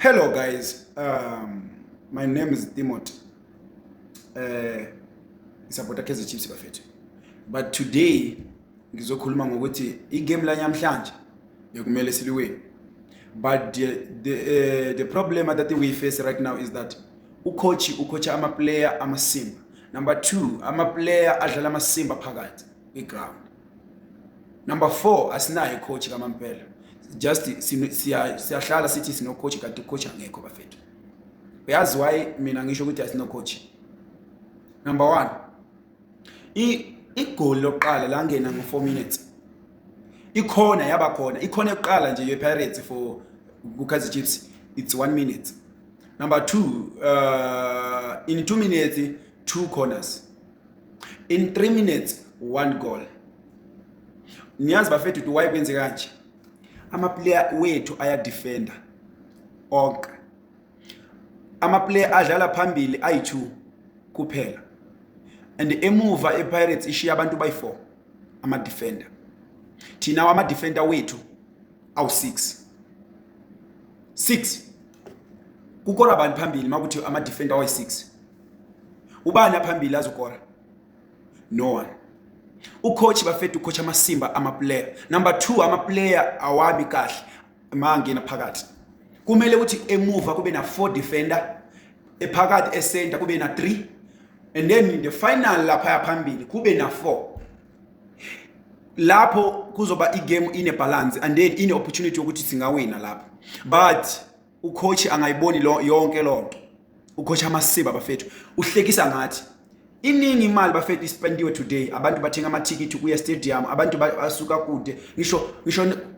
Hello guys, my name is Timothy. Supporter Kaizer Chiefs bafethu. But today ngizokhuluma ngokuthi igame la namhlanje bekumele siliwine. But the problem that we face right now is that ucoach ucoacha ama player amasimba. Number 2, ama player adlala amasimba phakathi kwiground. Number 4, asinayo coach kamampela. Just siyahlala sithi sino coach, kanti coach angekho bafethu. Uyazi why mina ngisho ukuthi asino coach? Number 1, i igoli lokuqala langena ngo 4 minutes. Ikhona yaba khona, ikhona yokuqala nje ye Pirates for ku Kaizer Chiefs, it's 1 minute. Number 2, in 2 minutes, 2 corners. In 3 minutes, 1 goal. Niyazi bafethu ukuthi why kwenze kanje? Ama player wethu aya defender onke. Ama player adlala phambili ayi2 kuphela. And emuva ePirates ishiya abantu bayi4 ama defender. Thina ama defender wethu awu6. 6. Kukora abantu phambili makuthi ama defender ayi6. Ubani phambili azokora? No one. Ucoach bafethu ucoach amasimba ama player. Number 2, ama player awabi kahle mangena phakathi. Kumele ukuthi emuva kube na 4 defender, ephakathi ecenter kube na 3, and then in the final lapha phambili kube na 4. Lapho kuzoba igame ine balance and then ine opportunity yokuthi singawina lapho. But ucoach angayiboni lo yonke lonto. Ucoach amasiba bafethu uhlekisa ngathi. Iningi imali bafethu ispendiwe today, abantu bathenga amathikithi kuya stadium, abantu basuka kude, ngisho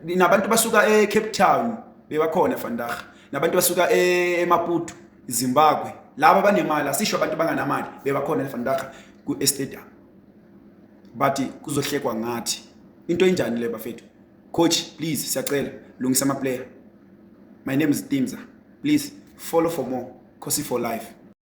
nabantu basuka eCape Town bebakhona vandag, nabantu basuka eMaputo, Zimbabwe, laba banemali, asisho abantu banganamali, bebakhona vandag ku stadium, but kuzohlekwa ngathi. Into enjani le bafethu? Coach, please, siyacela lungisa ama player. My name is Timza. Please follow for more. Khosi for life.